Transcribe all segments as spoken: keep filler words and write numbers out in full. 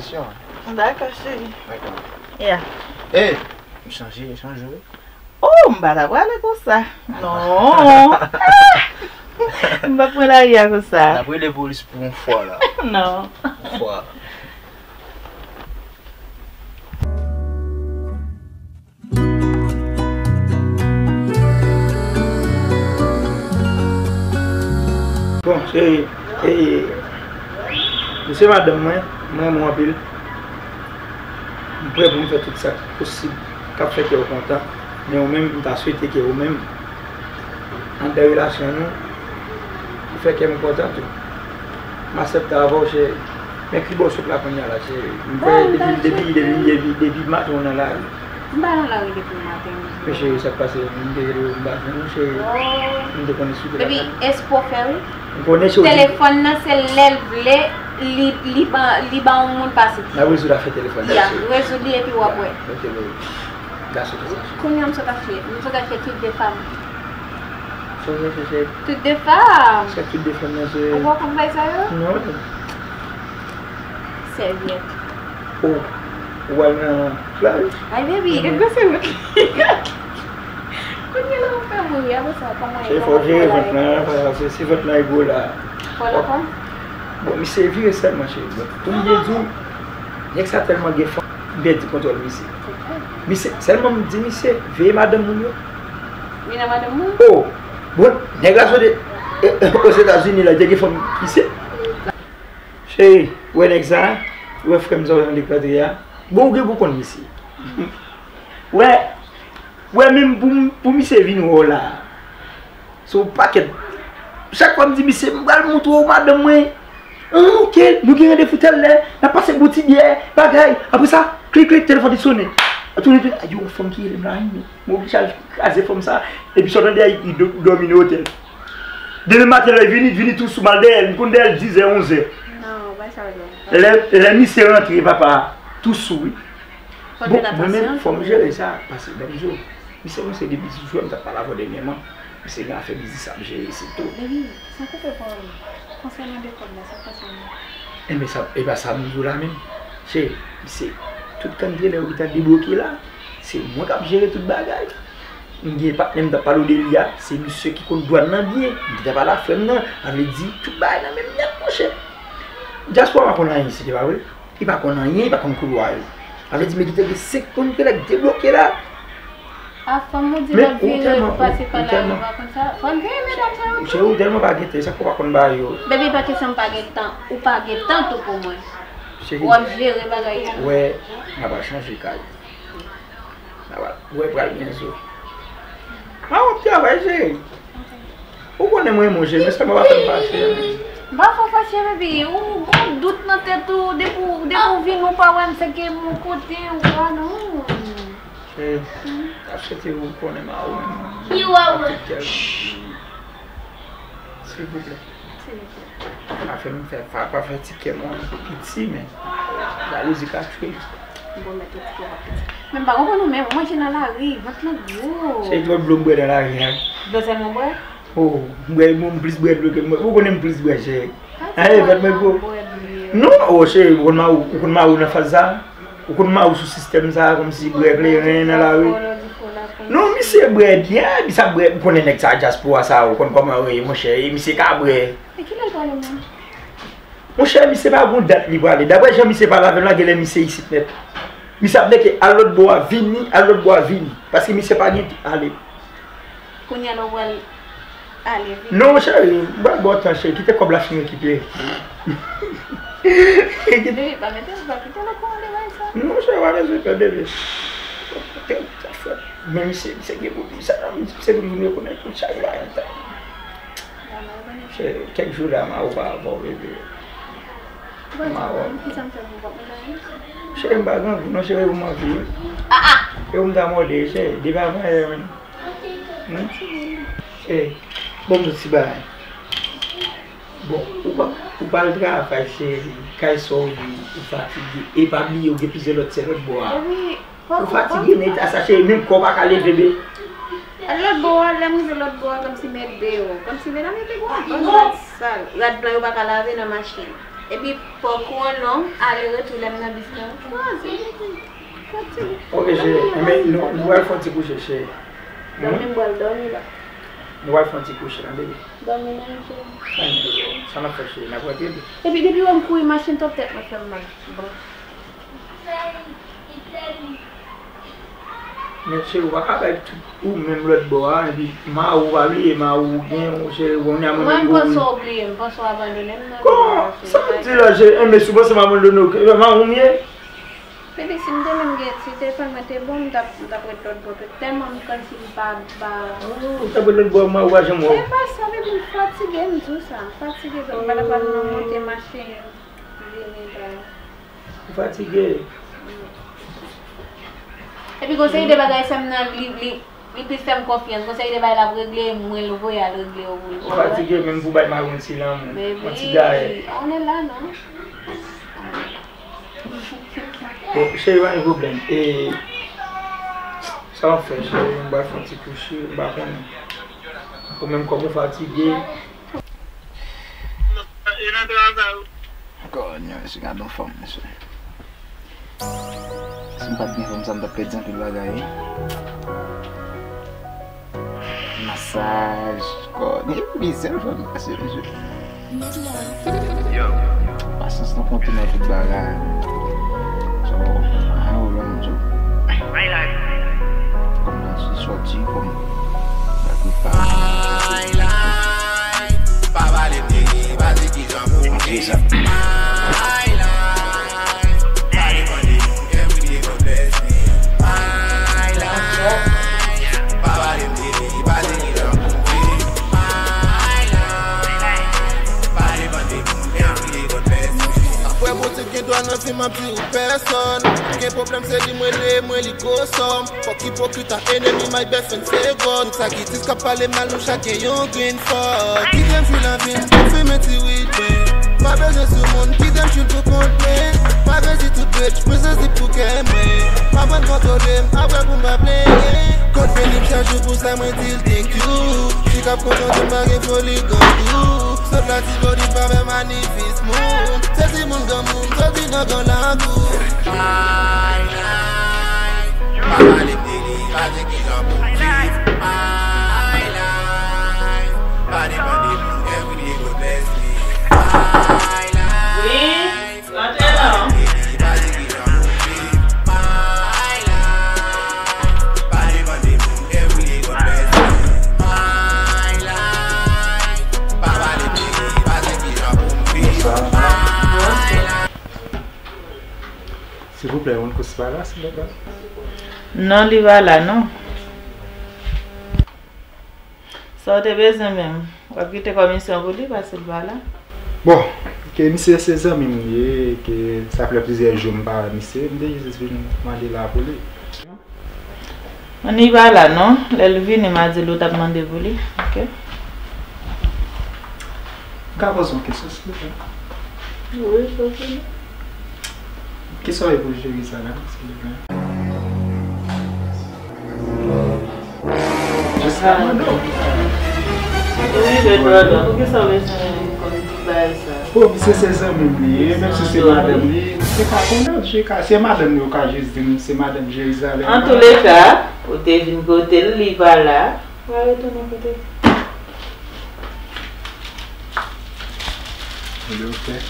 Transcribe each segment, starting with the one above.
Dakò, cheri. Dakò. Yeah. Ey, m chanje, chanje wi. Oh, m pa ta prale konsa. Non. M pa pran lari a konsa. N ap rele polis pou yon fwa la. Non. Yon fwa. Bon, se, e, misye madanm mwen, mwen renmen w anpil. M prè pou m fè tout sa k posib k ap fè kè w kontan. Men ou menm, m ta swete ke ou menm, anndan relasyon nou, ou fè kè m kontan tou. M aksepte avè w, cheri. Men ki bò w sot la kounye a la, cheri? M wè depi, depi, depi, depi, depi maten w nan lari. M pa nan lari depi maten. Men cheri, sa k pase? M te rele w, m pa jwenn ou, cheri. M te konnen si w te la. Baby, espò fè wi. M konnen cheri. Telefòn nan, se lè l vle, li, li ba, li ba yon moun pase. N ap rezoud afè telefòn nan, cheri. Ya, rezoud li epi w ap wè. Ok, baby. Gason ki sa. Kounye a m sot achte, m sot achte tout de fam. Sa w sot achte? Tout de fam. Se tout de fam nan se. Ou pa konn bagay sa yo? Non. Sèvyèt. Oh, ou al nan plaj? Ay, baby, e gwo sèvyèt. Kounye a la ou fè m ri, apre sa, kòman e? Se fò w jere vant lan, paske si vant lan e gwo la. Fò l anfòm? Bon, misye vire sèlman, cheri. Bon, pou m byen di w, nèg sa tèlman gen fanm, m pèdi kontwòl misye. Misye, sèlman m di misye, veye madanm moun yo. Li nan madanm moun? Oh! Bon, nèg la sot e, e, Ozetazini la, te gen fanm isit. Cheri, ou wè nèg sa a? Ou wè frè m sa w tande k rantre a? Bon, ou gen pou konn misye. Ou wè, ou wè menm pou, pou misye vin wè w la a. Se yon pakèt. Chak fwa m di misye, m pral montre w madanm mwen. Ah, ok, nou gen randevou tèl lè, n ap pase bwè ti byè, bagay. Apre sa, klik, klik, telefòn li sonnen. Tounen, tounen, a, yon fanm ki rele m la, wi. M oblije al kraze fanm sa. Epi sa w tande a, li do-, dòmi nan otèl. Demen maten lè l vini, vini tou sou m al dèyè l. M konn dèyè l dizè, onzè. Non, ou pa sa w di. Lè, lè misye rantre, papa, tou sou, wi. Bon, mwen menm, fò m jere sa, paske, ban m di w, misye, mwen se de biznis, m t ap pale avè w dènyèman. Misye gen afè biznis ap jere isit tou. Baby, san koupe pawòl ou, konsènan de kòb la, sa k pase la? Enben, sa, e pa sa m di w la menm. Cheri, misye, tout kanntè lè ou gentan debloke la, se mwen k ap jere tout bagay. M gen patnè m t ap pale w de li a, se misye ki konn dwàn nan byen. M te pale a frè m nan, sa vle di, tout bagay nan men m nèt, monchè. Dyaspora pa konn anyen isit, e pa vre? Li pa konn anyen, li pa konn koulwa yo. Sa vle di, men gentan gen senk moun ki la debloke la. A fanm ou di l ap vire pase pa la, yo pa konn sa. Fò n veye medam sa yo tou. Cheri, ou tèlman pa gen tan, sa k ou pa konn bagay yo. Baby, pa kesyon m pa gen tan, ou pa gen tan tou pou mwen. Cheri. W ap jere bagay yo. Wè, n a pa chanje kay. Wè pral gen zo. A w ap travay, cheri. Ou konnen mwen renmen w, cheri, men sèlman pa fè m fache. M pa fè w fache, baby. Ou gon dout nan tèt ou, depi w, depi w vin, ou pa wè m, se ke m kote ou pa non. Cheri, m ap swete ou konnen m a ou menm. Silvouplè. Silvouplè. Pa fè m fè, pa, pa fè ti kè m an piti, men jalouzi ka tchwe. Bon, mèt ou ti kè w ap piti. Men m pa konprann ou menm, ou manje nan lari, vant lan gwo. Se twòp dlo m bwè nan lari a. Dlo sèlman w bwè? Oh, m bwè, m plis bwè dlo ke m bwè. Ou konnen m plis bwè, cheri. Anyen, vant mwen gwo. Non, oh, cheri, ou konn mari w, ou konn mari w nan faz sa a? Ou konn mari w sou sistèm sa a, kòmsi bwè kleren nan lari. Non, misye bwè byen, misye ap bwè, ou konnen nèg sa dyaspora sa, ou konn kòman yo ye, monchè, e misye ka bwè. E kilè l prale menm? Monchè, misye pa gon dat li prale. Daprè jan misye pale avè m la, genlè misye isit nèt. Misye ap nèke al lòt bò a, vini, al lòt bò a, vini. Paske misye pa gen ale. Kounye a la w pral ale vini. Non, cheri, m pral ba w tan, cheri. Kite kòb la fin rekipere. Bebe, pa mete, pa kite lòt moun antre bagay sa. Non, cheri, pa bezwen pè, bebe. Men misye, misye gen pou li, sa, misye pou li vin rekonèt tout sa, li pa gen tan. Cheri, kèk jou la, m a ou pa avè w, bebe. Mawon. Kisa m fè pou w pa mande anyen? Cheri, m pa grangou non, cheri, ou m anvi wi. Ah, ah! E ou m ta mòde, cheri, depi avan yè menm. Hmm? Cheri, bon, m di w ti bagay. Bon, ou pa, ou pa al travay, cheri, kay sa w ye, ou fatige. E pa bliye, ou gen plizyè lòt sè lòt bò a. Ou fatige nan eta sa, cheri, menm kò w pa ka leve, be. Al lòt bò a, lè m rive lòt bò a, kòmsi mèt deyò. Kòmsi medam yo te gon rad sal. Rad blan yo pa ka lave nan machin. Epi pòk ou an long, ale retou lè m nan bis lan, kraze. Fatige. Ok, cheri. Enben, nou, nou pral fè yon ti kouche, cheri. Dòmi, m pral dòmi la. Nou pral fè yon ti kouche la, bebe. Dòmi menm, cheri. Enben, sa n ap fè, cheri? N ap rete, bebe. Epi depi wè m kouri, machin twòp tèt mwen fè m mal. Bon. Men cheri, ou pa ka bay tout ou menm lòt bò a, epi mari w, pa bliye mari w gen, ou cheri, kounye a mwen menm m panse w bliye m, m panse w abandone m nan. Kòman? Sa w di la, cheri? Enben, si w panse m abandone w, mari w m ye? Bebe, si m te menm gen, si telefòn mwen te bon, m t ap, m t ap ret lòt bò. Tèlman m kòmsi m pa, m pa. Oh, ou t ap ret lòt bò, mari w pa janm wè w. Se pa sa, bebe, m fatige, m di w sa. M fatige, m pa t ap al nan monte mache, vini la. Ou fatige. Epi gon seri de bagay sè m nan, li, li, li plis fè m konfyans. Gon seri de bagay l ap regle, mwen l voye al regle yo pou li. Ou fatige menm pou bay mari w yon ti lanmou, yon ti dayè. Baby, on est là, non? Bon, cheri, pa gen pwoblèm. E, sa w ap fè, cheri? M pral fè yon ti kouche, m pa konnen. Ou menm kòm ou fatige. Ankò, mesye, gade yon fanm, mesye. Si m pa t gen fanm sa, m t ap pèdi anpil bagay, wi. Masaj, kò, gen plizyè fanm, mesye, mesye. Pasyans lan konte nan tout bagay. So, a, ou menm tou. Kòm nan ti sòti, kòm nan tout bagay. Pa pale m de li, pa di kijan pou m viv. My life. Pa depann de moun, everyday God bless me. My life. Pa pale m de li, pa di kijan pou m viv. My life. Pa depann de moun, everyday God bless me. Apre Bondye gen dwa nan vi m, ap di ou pèsòn. Gen pwoblèm, se li mwen rele, mwen li gwo sòm. Fòk ipokrit ak enemi, my best friend se God. Tout sa ki dis k ap pale mal, nou chak gen yon grenn fòt. Kite m jwi lavi m, pou fimen ti wid mwen. Pa bezwen sou moun, kite m jwi l pou kont mwen. Pa vle di tout bèt, mwen sezi pou kè mwen. Pa bann kontwole m, apre pou m pa plenyen. God beni m chak jou, pou sa mwen di l thank you. Fi k ap kontan di m pa gen foli gangou. Sot la ti body pa fè manifis moun. Se timoun granmoun, soti nan gran lakou. My life. Pa pale m de li, pa di kijan pou m viv. My life. Pa depann de moun, everyday God bless me. My life. Wi, rantre non. Pa pale m de li, pa di kijan pou m viv. My life. Pa depann de moun, everyday God bless me. My life. Pa pale m de li, pa di kijan pou m viv. My life. Silvouplè, yon kous pa la, silvouplè? Non, li pa la, non. Sa w te bezwen menm? W ap kite kòmisyon pou li, paske l pa la. Bon, ke misye se zanmi m li ye, ke sa fè plizyè jou m pa wè misye, m te jis vin mande la pou li. Ann, li pa la non. Lè l vini, m a di l ou t ap mande pou li. Ok. M ka poze yon kesyon, silvouplè? Wi, poze li. Kisa w ye pou Jerizalèm, silvouplè? Jis la mande w. Wi, men brother, poukisa w bezwen konn tout bagay sa? Bon, misye se zanmi m li ye, menm si se madanm li, se pa konnen, se ka, se madanm li, ou ka jis di m se madanm Jerizalèm. Antouleka, ou te vin kote l, li pa la. W a retounen kote l. Ebyen, ok.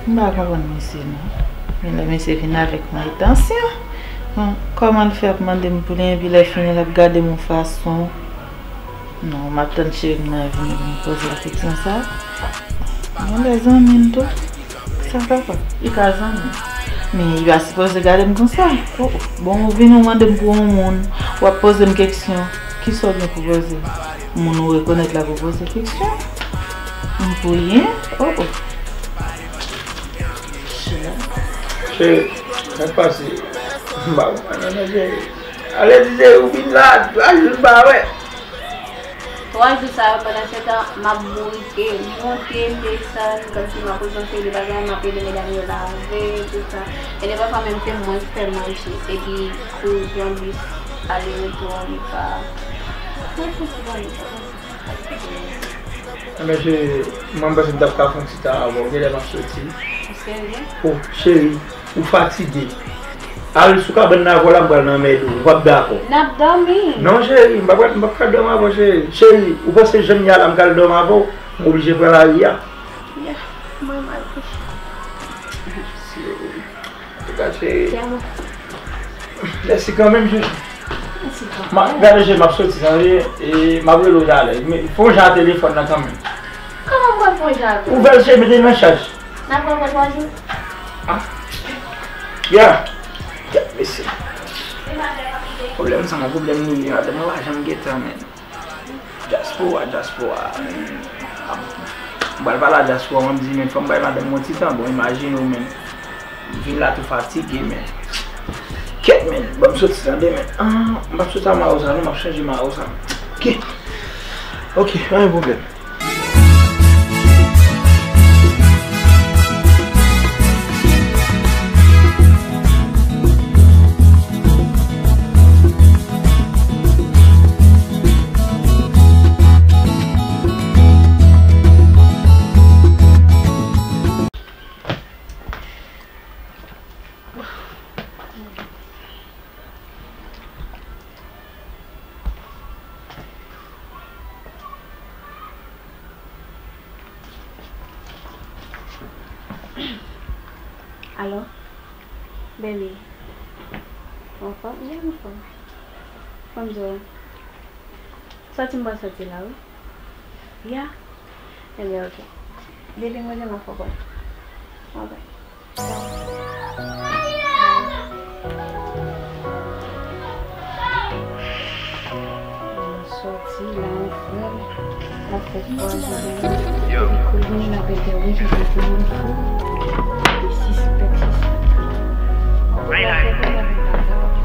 M pa konprann misye non. Men lè misye vin avèk yon entansyon, hum, kòman l fè ap mande m pou li, epi lè fini l ap gade m yon fason. Non, m ap tann cheri m nan vini pou m poze l kesyon sa. Yon lè zanmi m tou. Sa papa, li ka zanmi. Men, li pa sipoze gade m konsa. Oh, oh. Bon, ou vin ou mande m pou yon moun, w ap poze m keksyon. Kisa w gen pou poze? Moun ou rekonèt la pou poze keksyon? M pou yen? Oh, oh. Cheri, sa k pase? M pa konprann anyen, cheri. Ale, di cheri, ou vin la, twa jou m pa wè. Twa jou sa yo, pandan se tan, m ap bourike, monte, desann, kòmsi m ap rekonsilye bagay, m ap ede medam yo lave, tout sa. E de pafwa menm se mwen ki fè manje, epi kou pran bis, ale retou, li pa. Mwen fouti ban li. Enben, cheri, mwen panse m t ap ka fè yon ti tan avè w, genlè m ap soti. Ou serye? Oh, cheri, ou fatige. Al sou kabann nan avè w la, m pral nan mèd ou. W ap dakò. N ap dòmi. Non, cheri, m p ap, m p ap ka dòmi avè w, cheri. Cheri, ou panse jan m ye a la, m ka al dòmi avè w? M oblije pran lari a. Yeah, mwen mal wi. Antouka, cheri. Te amo. Mèsi kanmenm, cheri. Mèsi kanmenm. Ma, gade, cheri, m ap soti, tande, e m ap rele w talè. Men, fè yon jan a telefòn nan kanmenm. Kòman m pral fè yon jan a telefòn? Ouvè l, cheri, mete l nan chaj. N ap pran twa jou. Ah. Ya. Ya, mesye. Pwoblèm sa, yon pwoblèm nou ye, madanm mwen pa janm gen tan, men. Dyaspora, dyaspora, men. M pral pale a dyaspora, m ap di, men, fò m bay madanm mwen ti tan, bon, imajine w, men. M vin la tou fatige, men. Kèt, men, ban m soti tande, men. Ah, m p ap soti a mayo sa, non, m ap chanje mayo sa. Ok. Ok, pa gen pwoblèm. Alo? Baby. Ou anfòm? Yeah, m anfòm. Fò m di w. Sòti m pral sòti la, wi. Yeah. Ebyen, ok. Depi m rive, m ap fè w konnen. Ok. Sòti la, yon frè l ap fè twa jou deja. Epi kounye a l ap entèwoje, epi kounye a l fou. Li sispèk, sispèk. Kounye a l fè kounye a l pa kapab.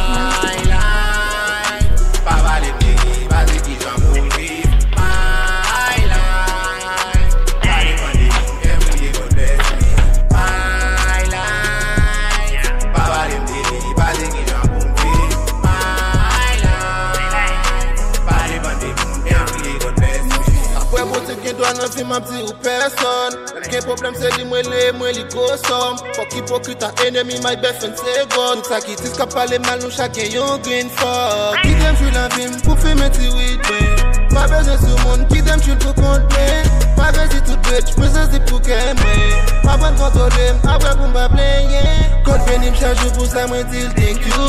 My life. Pa pale m de li, pa di kijan pou m viv. My life. Pa depann de moun, every day God bless me. My life. Pa pale m de li, pa di kijan pou m viv. My life. Pa depann de moun, every day God bless me. Apre Bondye gen dwa nan vi m, m ap di ou pèsòn. Lè m gen pwoblèm, se li m rele, m rele gwo sòm. Fòk ipokrit a enemi, my best friend se God. Tout sa ki tris k ap pale mal, nou chak gen yon grenn fòt. Kite m jwi lavi m pou fimen ti wid mwen. Pa bezwen sou moun, kite m chill pou kont mwen. Pa vle di tout bèt, mwen sezi pou kè mwen. Pa pran kontwole m, apre pou m pa plenyen. God beni m chak jou pou sa, mwen di l thank you.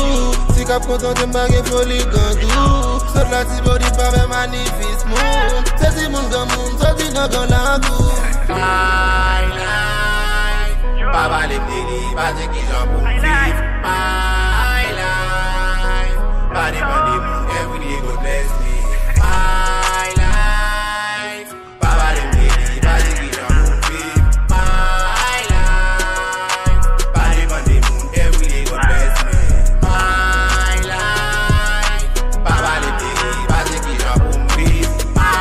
Si k ap kontante m, pa gen foli grangou. Sot la ti body pa fè manifis moun. Se timoun granmoun, soti nan gran lakou. My life. Pa pale m de li, pa di kijan pou m viv. My life. Pa depann de moun, every day God bless me. My life. Pa pale m de li, pa di kijan pou m viv. My life. Pa depann de moun, every day God bless me. My life. Pa pale m de li, pa di kijan pou m viv. My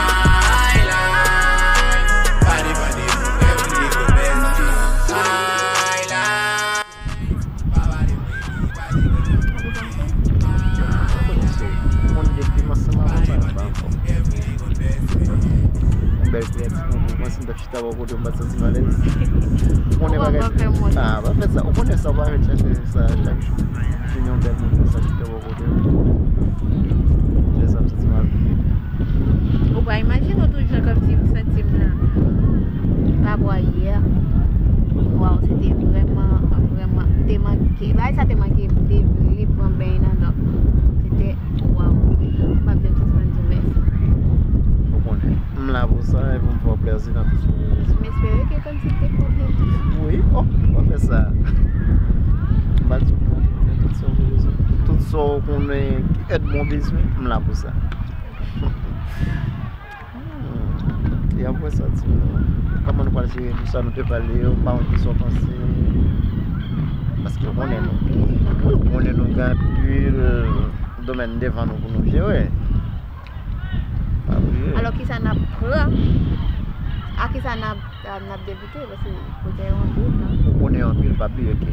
life. Pa depann de moun, every day God bless me. My life. Pa pale m de li, pa di kijan pou m viv. My life. Pa depann de moun, every day God bless me. Yon bèl kliyè ti konkou, mwen si m t ap chita bò kote w, m pa t santi m alèz. Ou konnen bagay. Ah, pa fè sa. Ou konnen sa, ou pa fè chache sa chak jou. Vin yon bèl moun konsa chita bò kote w. Jè sa m santi m ap viv. Ou pa imajine w tout jan kòmsi m santi m la. Pa bwa yè. Waw, se te vrèman, vrèman, te manke. Bagay sa te manke m te vle pran beny nan dlo. Se te, waw. M ap di m santi m di w mèsi. Ou konnen. M La pou sa, e pou m fè w plèzi nan tout sa w vle. M espere ke kòmsi te fè w plèzi. Wi, oh, w ap fè sa. M pa di w, m ap fè tout sa w vle. Tout sa w konnen ki èd mwen bezwen, m la pou sa. Hmm. E apre sa, di m, kòman nou pral jere tout sa nou te pale yo, m pa konn kisa w panse. Paske w konnen nou, wi, w konnen nou gen anpil domèn devan nou pou nou jere. Pa bliye. Alò, kisa n ap pran? A kisa n ap, n ap deboute? Paske pwojè yo anpil, non? Ou konnen anpil, pa bliye ke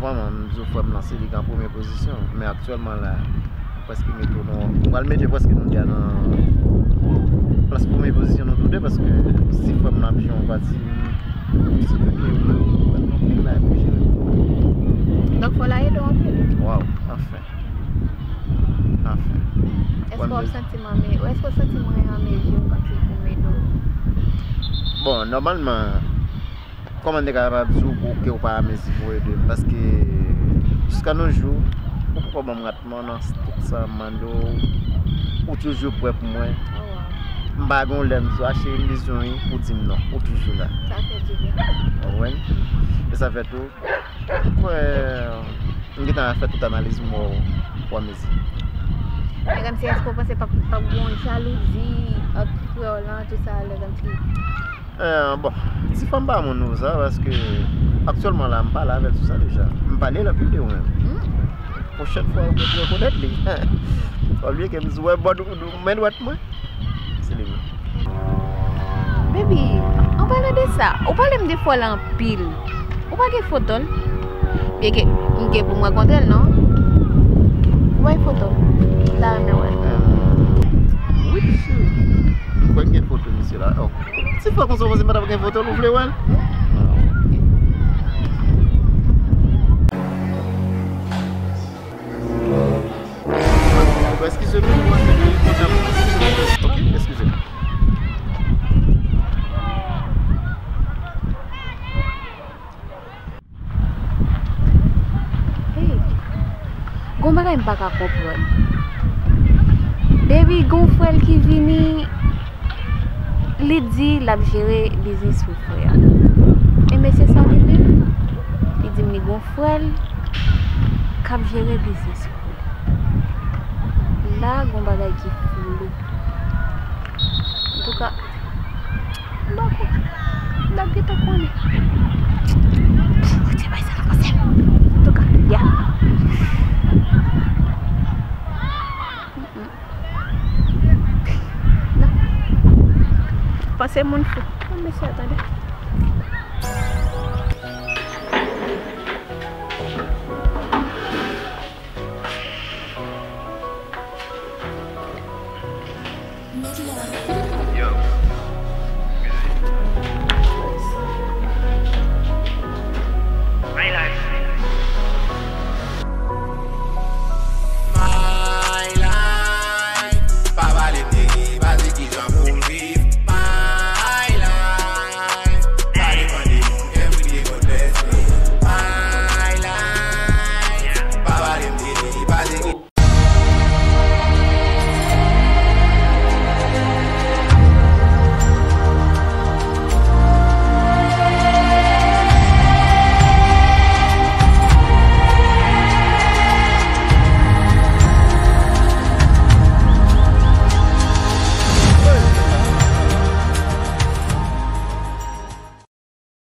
vrèman, m di w, frè m nan, se li ki an premye pozisyon. Men aktyèlman la, prèske mete w nan, m pral mete prèske nou de a nan plas premye pozisyon nou tou de, paske si frè m nan ap jwe yon pati, m, m si ke mwen anpil la pou jere. Donk, fò l ede w anpil. Waw, anfen. Anfen. Èske w ap santi m an me-, èske w santi mwen an mezi kòmsi pou m ede w? Bon, nòmalman, kòman m te kapab di w ke w pa an mezi pou w ede m? Paske jiska nos jours, ou poko ban m ratman nan tout sa m mande w, ou toujou prè pou mwen. Oh, wow. M pa gen yon lè m di w, a cheri, m bezwen w, ou di m non, ou toujou la. Sa fè dibyen. Ou konprann? E sa fè tou, m kwè, m gentan fè tout analiz m wè w, w an mezi. Men kòmsi, èske w panse p ap, p ap gen yon jalouzi ant frè w lan, tout sa, lè kòmsi? Eh, bon, ti fanm pa moun nou sa, paske aktyèlman la, m pale avè l sou sa deja. M pale l anpil de ou menm. Hmm. Pwochèn fwa, ou gen pou rekonèt li. Pa bliye ke m di w, wè bò men dwat mwen. Se li menm. Baby, an palan de sa, ou pale m de frè w lan anpil. Ou pa gen foto l? Byenke m gen pou m rankontre l, non? Ou bay foto m. M ta renmen wè l. Eh, wi, cheri. M kwè m gen foto misye la. Oh. Ti frè konsa, w panse m pa t ap gen foto l, ou vle wè l? Eskize m, ok, eskize m. Hey, gon bagay m pa ka konprann. Baby, gon frè l ki vini, li di l ap jere biznis pou frè a. E mesye sa li menm, li di m li gon frè l k ap jere biznis pou li. La, gon bagay ki flou. Antouka, m pa konn. M t ap gentan konnen. Pff, retire bagay sa nan panse m. Antouka, ya. Mm-mm. Non. Panse moun fou. Bon, mesye, tande. Yo,